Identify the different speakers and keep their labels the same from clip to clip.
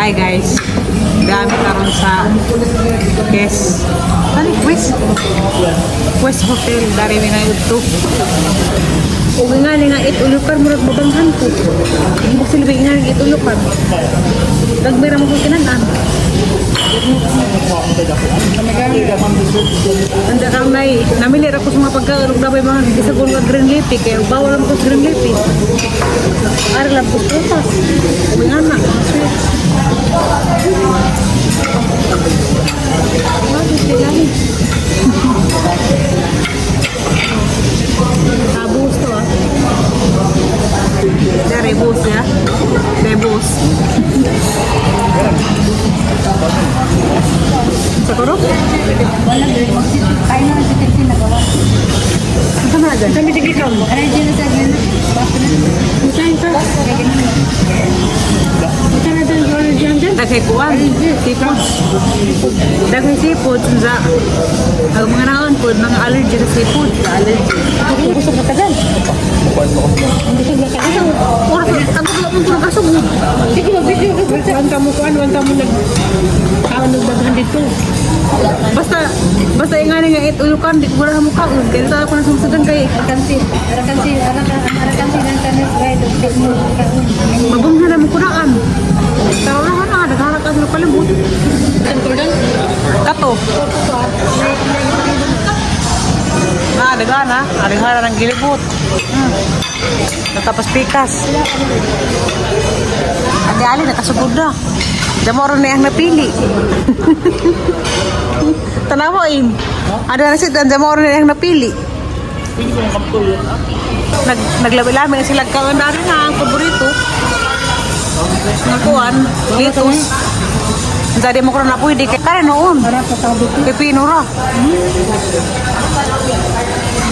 Speaker 1: Hi guys. Dami karon sa Quest. Ano Quest? Quest Hotel dari mi na ito. Ug nga ni nga itulukan, murag mabanghan ko. Hindi sila nga itulukan. Nagmira mo ko kinanan. Anda kang nay, namili ra ko sa mga pagkaon ug nabay mga gisagol nga green leafy kay bawal man ko sa green leafy. Ari lang ko prutas. Ug nga na, mga sweets. Wow, sila. Tabos to ah. Dari bus ya. Debus. Sa koro?
Speaker 2: Wala, girl. Kain na si Tintin nagawa.
Speaker 1: Asa na dyan?
Speaker 2: Kami sige ka. Ay, dyan na sa dyan.
Speaker 3: Kain ka. Ito na dyan, dyan, dyan, dyan.
Speaker 1: Daghay kuwan. Seafood. Daghay seafood. Sa ang mga naon po, mga allergy sa seafood. Allergy.
Speaker 3: Busog na ka dyan. Busog na ka dyan.
Speaker 1: Oras, ang mo tulog kasog.
Speaker 3: Sige, mag-video ka. Wanta mo kuan, wanta mo nag... Kaon nagdaghan dito.
Speaker 1: Basta, basta ingani nga itulukan, di ko wala mo kaon. Kaya sa ako na sumusugan kay
Speaker 2: Arakansi. Arakansi. Arakansi ng tanis. Right. Mo. Kaon.
Speaker 1: mabunghan na mo kuraan. Taro na na, nagharap ka sa palibot. Kato. Ah, dagana. Dagana ng gilibot. Natapos pikas. Ate Ali, nakasugod na. Damoro na ang napili. Tanawa im. Ada na siya, damoro na ang napili. Naglabi-labi na sila kaon na rin ang paborito. Nga kuan, litos. Jadi mo ko na pwede kay kare noon.
Speaker 3: Para sa tabo ko.
Speaker 1: Pipino ra.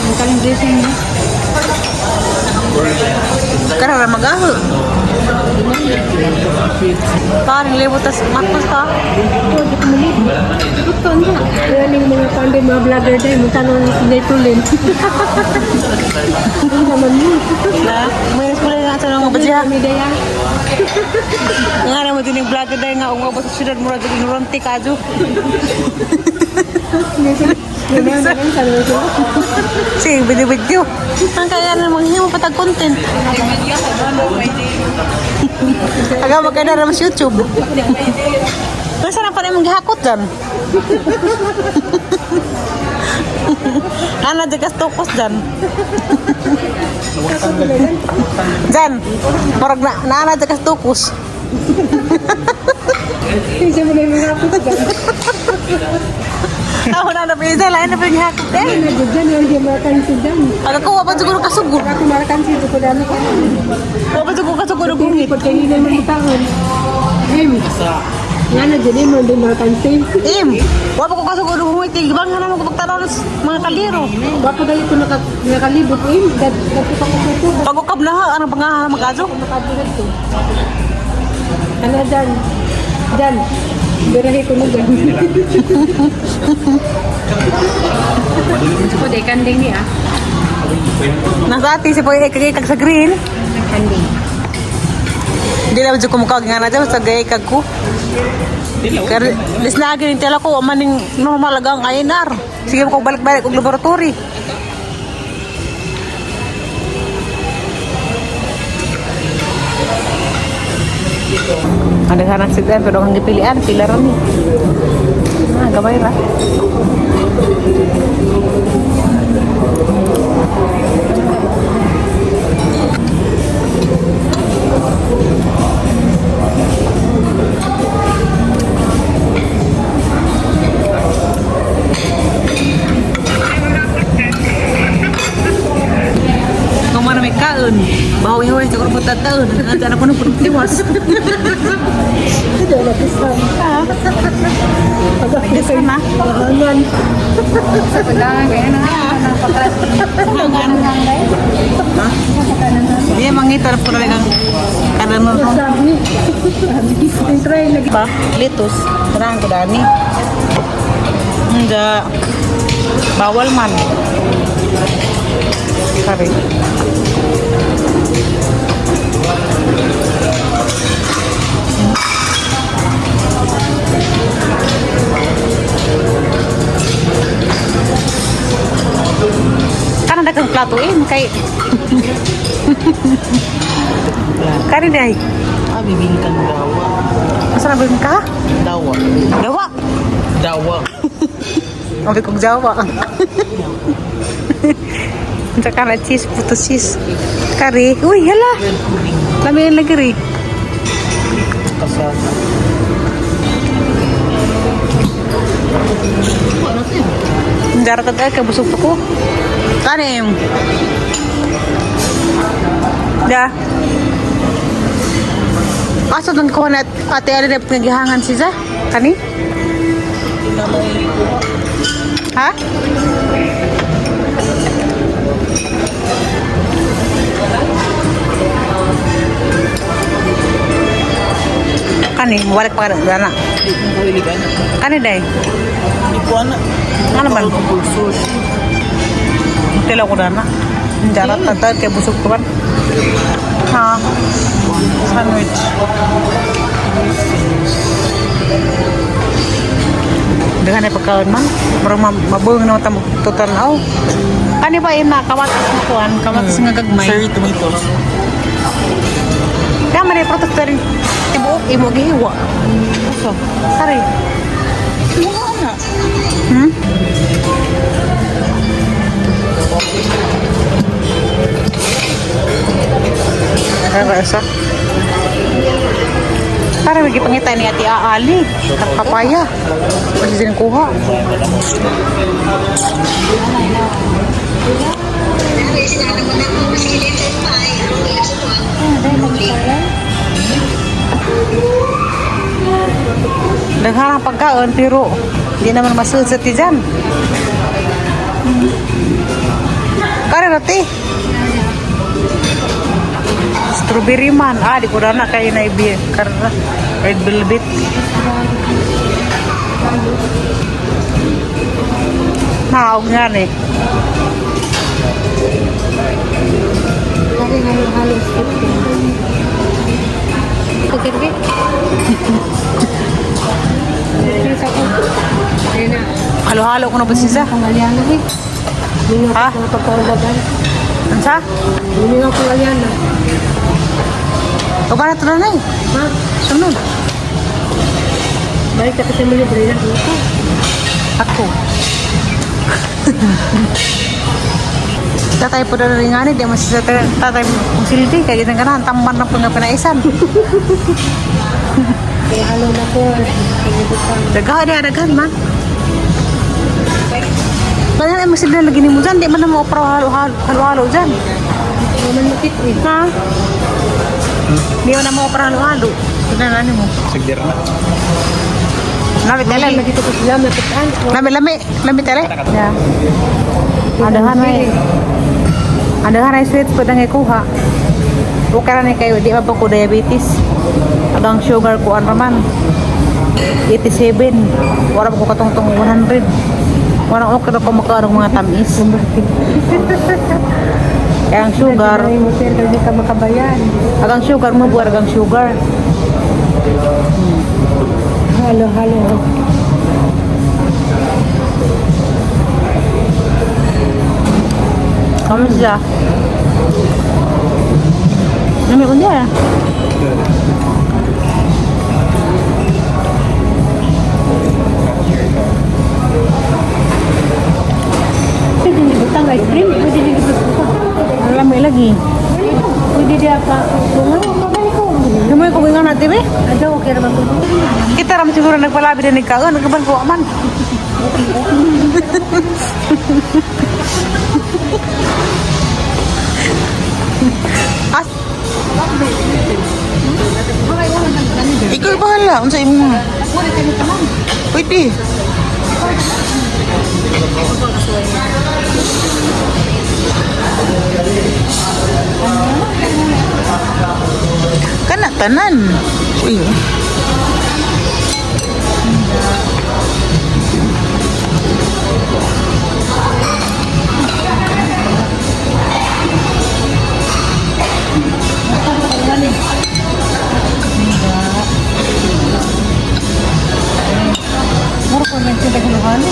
Speaker 3: Ang kaling dressing niya.
Speaker 1: Kare ra magaho. Paring lebo tas matos ta.
Speaker 3: Ito, di ko malibot. Ito, ano? Yan yung mga pande, mga vlogger din. Magtanong ni Tulin. Hindi naman mo.
Speaker 1: Na, may pula nga sa mga badya.
Speaker 3: Kami daya.
Speaker 1: Nga naman din yung vlogger dahil nga unga ba sa syudad mura jud ignorante kajo. Sige, video-video. Ang kaya na manghimo patag content. Aga magkaya na sa YouTube. Nasa na pa rin mong gihakot dyan? Ana, di kas tukos dyan. Dyan, parang na, naana di kas tukos.
Speaker 3: Hindi mo na yung mga kapit dyan.
Speaker 1: Ako na na pinsa, lain na pa yung gihakot eh.
Speaker 3: Ano na dyan, yung hindi marakansi dyan.
Speaker 1: Aga ko, wapa siguro kasugod.
Speaker 3: Ako marakansi, ito ko dami ka.
Speaker 1: Wapa siguro kasugod ang gungit.
Speaker 3: Pagkahilan mo taon. Em. Nga na dyan, em, hindi marakansi.
Speaker 1: Im, wapa ko kasugod ang gungit. Ibang nga naman ko pagtanaw ng mga kaliro.
Speaker 3: Baka dali ko nakalibot, em. Dati pa ko ito.
Speaker 1: Pag-ukab na ha, anong pangahan mag-aso?
Speaker 3: Nakabulad to. Ano dyan? Dyan. Birahe ko na dyan.
Speaker 2: Pwede, kanding niya.
Speaker 1: Nasa ati si Boy Ekag sa green.
Speaker 2: Kanding.
Speaker 1: Hindi lang dyan kumukha nga na dyan, sa gay ko. Pero lisnagin yung tela ko, maning normal ang INR. Sige ko balik-balik og laboratory. Ada sana si Dan, pero ang gipilian, pila ra ni. Ah, gamay ra. Kung mana may kaon, bahawi-hawi siguro po tataon. Nandiyan ako ng punong tiwas.
Speaker 3: Hindi, wala pisan.
Speaker 1: Isa na.
Speaker 3: Pahangan.
Speaker 2: Sa pagdangan kayo na. Pagkakas.
Speaker 1: Hindi, mangita na po na lang kanan nun.
Speaker 3: Sabi. Sabi. Try lagi.
Speaker 1: Pa, litos. Tanahan ko dani. Hindi. Bawal man. Sorry. Platuin kay Kari day.
Speaker 4: Ah, bibingkang dawa.
Speaker 1: Asa na ba ka?
Speaker 4: Dawa.
Speaker 1: Dawa.
Speaker 4: Dawa.
Speaker 1: Sabi kong jawa. Tsaka na cheese, puto cheese. Kari. Uy, hala.
Speaker 4: Bread pudding.
Speaker 1: Lami ang lagi rin.
Speaker 4: Kasama.
Speaker 1: Darat agad, kabusog pa ko. Kanim. Da. Asa nang kuha na ate ari na nagihangan siya? Kani? Ha? Kani, wala pa ka na.
Speaker 4: Hindi ko hilig ana.
Speaker 1: Kani day?
Speaker 4: Hindi ko ana.
Speaker 1: Ano man?
Speaker 4: Ang pulsos.
Speaker 1: Tela ko na. Darat tata kay busog ko man. Ha? Sandwich. Daghan na pagkaon man. Murag mabuhong na matang total aw. Kani ba ina kamatis nga kuan, kamatis nga gagmay.
Speaker 4: Cherry tomatoes.
Speaker 1: Kaya man prutas dari tibuok imo gihiwa.
Speaker 4: Asa?
Speaker 1: Sari.
Speaker 4: Mga ana.
Speaker 1: Kaya sa. Para may gipangita ni Ate Aali. Kapapaya. Kasi din kuha. Daghan ang pagkaon pero di naman masulod sa tijan. Kare rati. Strawberry man. Ah, di ko na kayo na ibi. Karna. Red velvet. Naog nga ni.
Speaker 2: Kari halo-halo skip. Pagkirbi. Ayun na.
Speaker 1: Halo-halo ko na ba siya?
Speaker 2: Ang alyana eh. Mingaw
Speaker 1: Ha?
Speaker 2: ko pagkaulagan.
Speaker 1: Unsa?
Speaker 3: Mingaw ko alyana.
Speaker 1: O ba na ito na eh?
Speaker 3: Ha?
Speaker 1: Sunod.
Speaker 3: Balik ka kasi mo libre na.
Speaker 1: Ako. Tatay po na rin nga ni, di mo siya tatay kung silbi, kaya ginang ganahan, tamban na po nga pinaisan.
Speaker 3: Kaya halo na ko. Pagibutang.
Speaker 1: Daghan niya, daghan man. Kaya mo sila lagi ni mo dyan, di man na mo opera halo-halo, halo-halo dyan.
Speaker 3: Hindi man makit eh.
Speaker 1: Ha? Di man na mo opera halo-halo. Tignan na mo.
Speaker 4: Sagdir na.
Speaker 1: Lami tele.
Speaker 3: Lagi ko sila makitaan.
Speaker 1: Lami, lami. Lami tele. Yeah. Adahan ay. Adahan ay sweets pa nang ikuha. Okay ra ni kayo, di ba pa ko diabetes? Agang sugar ko ano man. 87. Wala pa ko katungtong 100. Wala okay na ko makaarong mga tamis. Kaya ang sugar,
Speaker 3: Ay, mo sir, hindi ka makabayan.
Speaker 1: agang sugar mo buar agang sugar.
Speaker 3: Halo-halo.
Speaker 1: Kamu siya. Nami ko niya.
Speaker 3: Pwede ni butang ice cream. Pwede ni butang.
Speaker 1: Lami lagi.
Speaker 3: Pwede dia pa. Bunga.
Speaker 1: Kamu ko ingon natin eh.
Speaker 3: Ada okay ra ba ko?
Speaker 1: Kita ram siguro nagpalabi din nagkaon, nagkaban ko man. As
Speaker 4: Ikaw bahala. Unsa imo? Pwede. Kana tanan. Uy.
Speaker 1: Muro ko nang tinda halo-halo.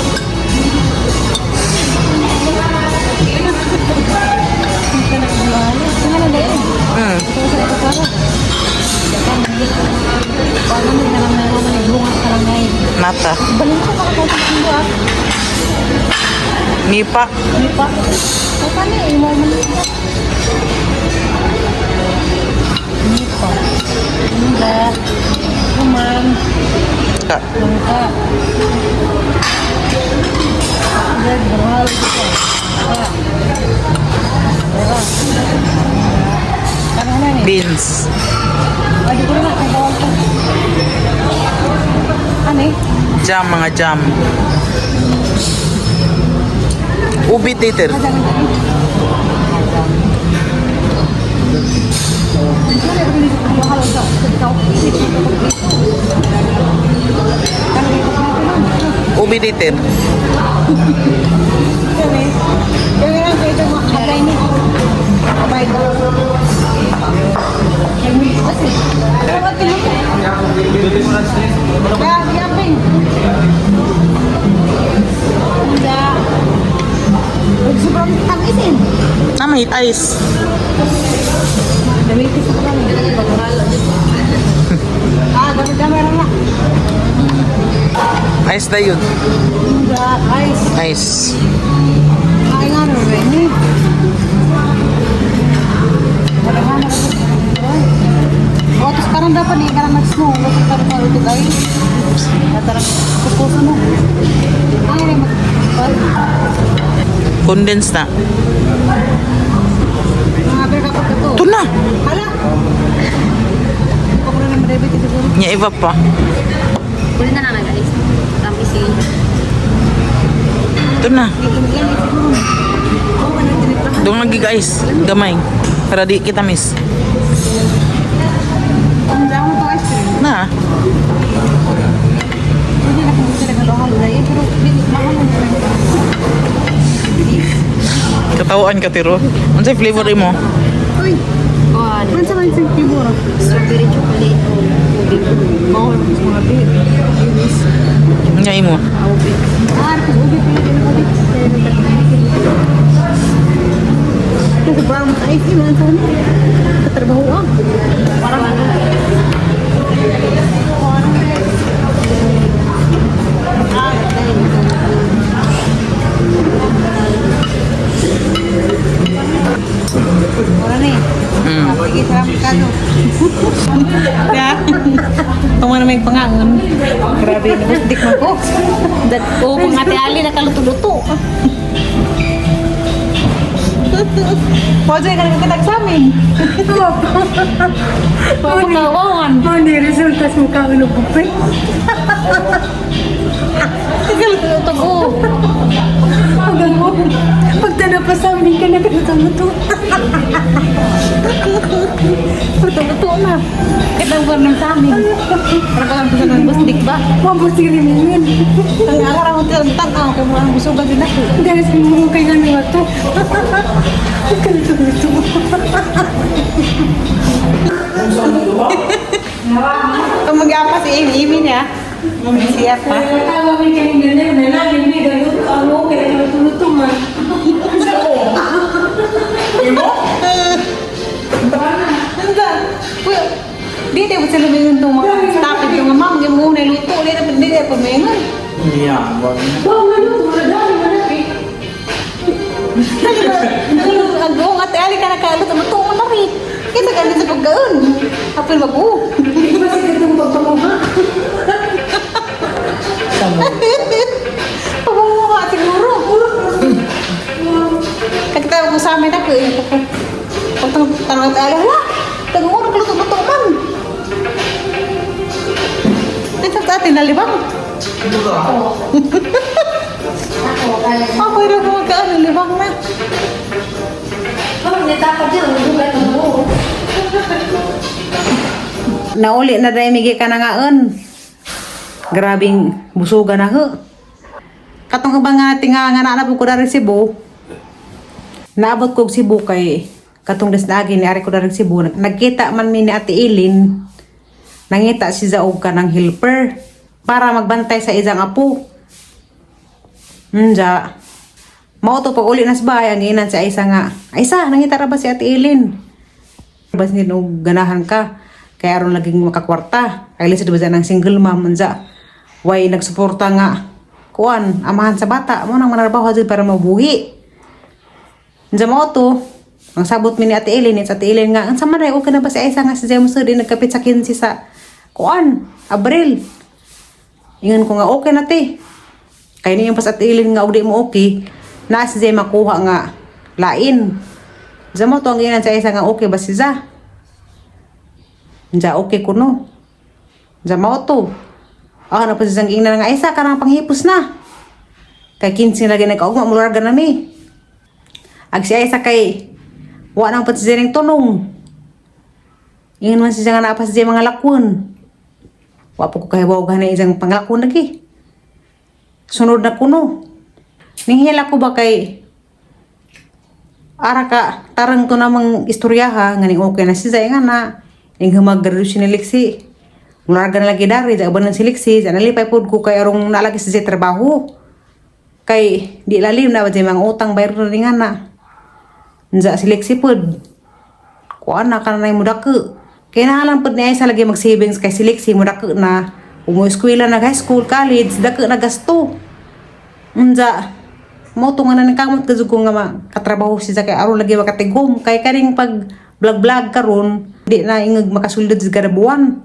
Speaker 4: Nata.
Speaker 1: Balin ko makakaulit ah.
Speaker 4: Nipa.
Speaker 1: Hindi pa. O paano eh, mo man ito. Nipa. Mungga. Human.
Speaker 4: Ka.
Speaker 1: Langka. Red mahal ito. Ah. Tara. Ano na ni?
Speaker 4: Beans.
Speaker 1: Ay, di ko na kung bawal ko. Ano eh?
Speaker 4: Jam, mga jam. Ubi theater. Ubi theater.
Speaker 1: Sobrang tamisin.
Speaker 4: Na may ice.
Speaker 1: Ah, dami-dami lang na.
Speaker 4: Ice na yun.
Speaker 1: Ice.
Speaker 4: Ice.
Speaker 1: Ay nga no, Rene. Wala nga na. O, tapos parang dapat hindi ka na mag-snow. Huwag ka na ito guys. Natarang kukuso mo. Ay, mag...
Speaker 4: Condense na.
Speaker 1: Mga ber ka ito.
Speaker 4: Ito na.
Speaker 1: Hala! Ako na naman debit ito siguro.
Speaker 4: Nya iba pa.
Speaker 2: Huli na lang guys. Tamisin.
Speaker 4: Ito na.
Speaker 1: Dito lang siguro. Oo, ano tinitahan.
Speaker 4: Doon lagi guys. Gamay. Para di kita miss.
Speaker 1: Ang dami to ice cream.
Speaker 4: Na.
Speaker 1: Hindi na kung sila halo-halo na yun, pero hindi, mahal na rin.
Speaker 4: Katawaan ka tiro. Unsay flavor imo?
Speaker 1: Uy!
Speaker 2: Kuhan.
Speaker 1: Ano sa man sa flavor?
Speaker 2: Strawberry chocolate o ube.
Speaker 1: Oo, mga bit. Ibis.
Speaker 4: Nya imo.
Speaker 2: Ube.
Speaker 1: Ah, ube pala din ube. Kasi parang mas ice yun, ang sana. Katrabaho ah.
Speaker 2: Parang ano.
Speaker 1: Wala na eh. Sige, salamat ka no. Ya. Tama na may pangangon. Grabe, nabusdik man ko.
Speaker 2: Dat o kung Ate Ali nakaluto-luto.
Speaker 1: Pwede ka naman kitag sa amin.
Speaker 2: Pagkawawan.
Speaker 3: Mao ni resulta sa mukha ng buffet.
Speaker 2: Nakaluto-luto ko.
Speaker 3: Pag mo, pagtanaw pa sa amin ka nagluto-luto.
Speaker 1: Luto-luto na. Kitang ko ng sa amin. Parang ka lang sa busdik ba?
Speaker 3: Mabuti rin yun.
Speaker 1: Ang araw ko tanaw kay mga busugan din ako.
Speaker 3: Dahil sa mga kay nga nga to. Nagluto-luto.
Speaker 1: Kung mag-apa si Amy, Amy niya. Siya pa.
Speaker 3: Tawa mi kay ganun, nanagin mi galuto ang okay, nagluto-luto man.
Speaker 1: Hangga. Kuya, di tayo sila mingon tong mga topic yung mga ma'am, yung muna luto, di na di tayo pamingon.
Speaker 4: Yeah.
Speaker 3: Wow, ano, dami man eh.
Speaker 1: Ang buong ate Ali ka nakaluto, luto mo na rin. Kita ka sa pagkaon. Apil mag-u.
Speaker 3: Iba sa itong pagpamuha.
Speaker 1: Pagmumukha siguro. Kagtawa ko sa amin ako eh. Pag tanong ate Ali, hala, tag-uno ka luto-luto man. Ay, sa atin, nalibang. Ah, pwede ko magkaan, nalibang na.
Speaker 2: Oh, nitapad yun. Lugar ng buo.
Speaker 1: Nauli na dahil migi ka na ngaon. Grabing busuga na ho. Katong ubang nga tinga nga naanap ko dari Cebu. Naabot ko og Cebu kay katong desdagi ni ari ko dari Cebu. Nagkita man mi ni Ate Ilin. Nangita si Zaog ka ng helper para magbantay sa isang apo. Nja. Mao to pag uli na sa bahay ang giinan si Aisa nga. Aisa, nangita ra ba si Ate Ilin? Bas ni og ganahan ka kaya aron laging makakwarta. Kay lisod ba ng single mom unsa. Way nagsuporta nga kuan amahan sa bata mo nang manarbaho jud para mabuhi. Unsa mo to? Ang sabot mi ni Ate Ellen, ni Ate Ellen nga, unsa man ay okay na ba si Aisa nga si Zemo sir, di nagkapit sa 15 sa kuan, Abril. Ingon ko nga okay na te. Kay niyo pas Ate Ellen nga og di mo okay, na si Zay makuha nga lain. Unsa mo to ang ginan sa Aisa nga okay ba si Za? Unsa okay kuno. Unsa mao to? Ah, na pa si Zang ingnan nga Aisa kanang panghipos na. Kay 15 lagi nagkaugma mularga na mi. Ag si Aisa kay wa nang pati siya ning tunong. Ingon man siya nga naa pa siya mga lakwon. Wa po ko kahibaw gani isang panglakon lagi. Sunod na kuno. Ninghila ko ba kay ara ka tarang to namang istorya ha nga ning okay na si Zay nga na ning humag graduation ni Lexi. Mularga na lagi dari ja uban si Lexi, ja nalipay pod ko kay arong nalagi si Zay trabaho. Kay di lalim na ba jay mga utang bayar na nga na. Nza si Lexi pod. Kuan na kanay mudako. Kaya nahalang pod niya sa lagi mag-savings kay si Lexi mudako na umo eskwela na high school, college, dako na gasto. Unja mo to nga na kamot kajud ko nga katrabaho siya kay aron lagi makatigom kay kaning pag vlog vlog karon di na ingag makasulod sa kada buwan.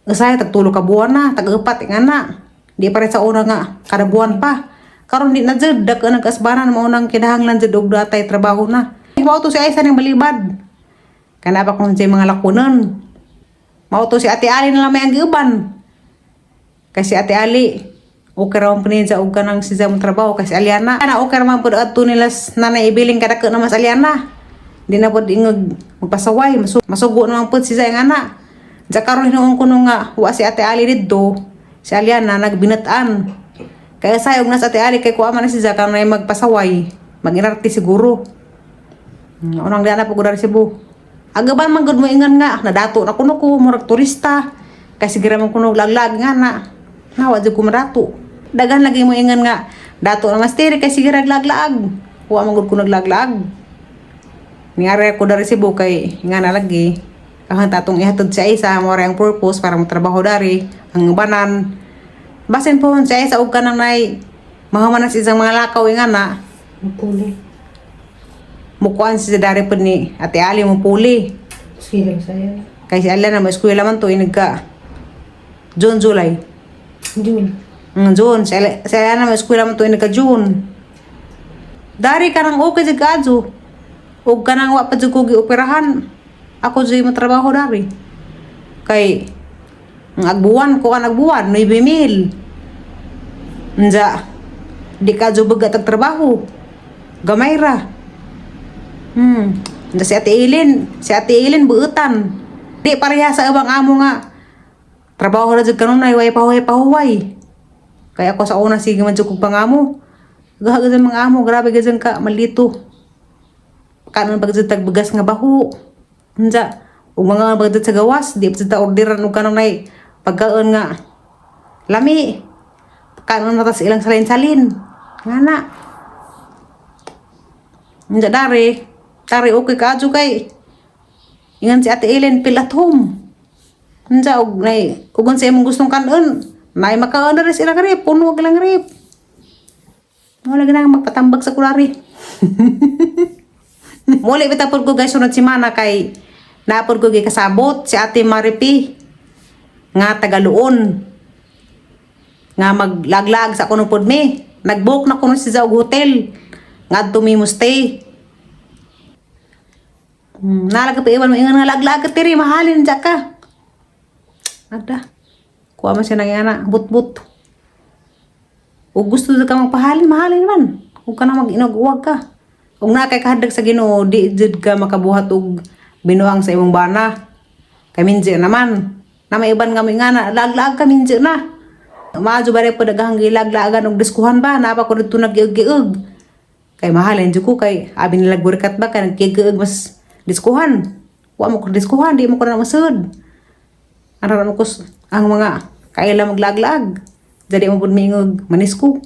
Speaker 1: Usahay tag tulo ka buwan na, tag upat nga na. Di pa rin sa una nga kada buwan pa. Karon di na jud dako nag-asbanan mao nang kinahanglan jud og datay trabaho na. Mao to si Aisa ning balibad. Kana pa kung sa mga lakunan. Mao to si Ate Ali na lang may ang giuban. Kasi Ate Ali, okay raw po niya og kanang siya mo trabaho kasi Aliana. Ana okay ra man pud adto nila nanay ibiling kadako na mas Aliana. Di na pud ingog magpasaway, masugo naman pud siya ang ana. Diya karon hinuon ko nung nga wa si Ate Ali didto, si Aliana nagbinat-an. Kaya sayog na sa Ate Ali kay kuha man na siya karon ay magpasaway, maginarte siguro. Unang dana po gudar Cebu. Agaban man gud mo ingan nga nadato na kuno ko murag turista. Kasi gira man kuno laglag nga na. Nawa jud ko madato. Daghan lagi mo ingan nga dato na masteri kasi gira laglag. Wa man gud ko naglaglag. Ningari ako dari Cebu kay nga na lagi. Kahan tatong ihatod sa isa mo ang purpose para mo trabaho dari ang ubanan. Basin po sa isa og kanang nay mahuman na sa isang mga lakaw nga na
Speaker 3: Puli.
Speaker 1: mukuan siya dari po ni Ate Ali mo puli.
Speaker 3: Sige lang sa'yo.
Speaker 1: Kay si Alan na may eskwela man to inagka June, July.
Speaker 3: June.
Speaker 1: June. Si Alan na may eskwela man to inagka June. Dari ka nang okay sa kadyo. Og ka nang wa pa jud ko gioperahan. Ako jud mo trabaho dari. Kay ang agbuwan ko ang agbuwan 9,000. Nja di ka jud bagat ang trabaho. Gamay ra. Nja si Ate Ilin buutan. Di pareha sa ibang amo nga. Trabaho ra jud kanunay way pahuway pahuway. Kaya ako sa una sige man jud kog pangamo. Gaha gud mga amo, grabe gud ka malito. Kanon pag jud tagbugas nga baho. Unja, ug mga pag jud sa gawas, di pa jud ta orderan og kanunay pagkaon nga lami. Kanon na ta sa ilang salin-salin. Nga na. Unja dari, dari okay ka adyo kay. Ingan si Ate Ellen feel at home. Unja og nay ug unsa imong gustong kanon, nay makaon na rin sila rep, puno og ilang rep. Wala ganang magpatambag sa kulari. Muli bitaw pod ko guys sunod semana kay naapod ko gikasabot si Ate Maripi nga tagaluon nga maglaglag sa kuno pod mi. Nagbook na kuno siya og hotel ngadto mi mo stay. Nalaga pa iwan mo ingan nga laglag ka tiri mahalin dya ka. Ada. Kuha man siya nang ana, but-but. Ug gusto ka magpahalin, mahalin man. Ug ka na mag-inog-uwag ka. Ug naa kay kahadlok sa Ginoo, di jud ka makabuhat og binuang sa imong bana. Kay minji naman. Na may iban nga may nga na, laglag ka minji na. Maadyo ba rin po daghang gilaglagan og diskuhan ba, napa ko dito nag-iug-iug. Kay mahalin jud ko kay abi nila burikat ba kay nagkigiug mas diskuhan. Wa mo ko diskuhan, di mo ko na masud. Ano ra mo ko ang mga kaila maglaglag. Dali mo pud miingog manisko.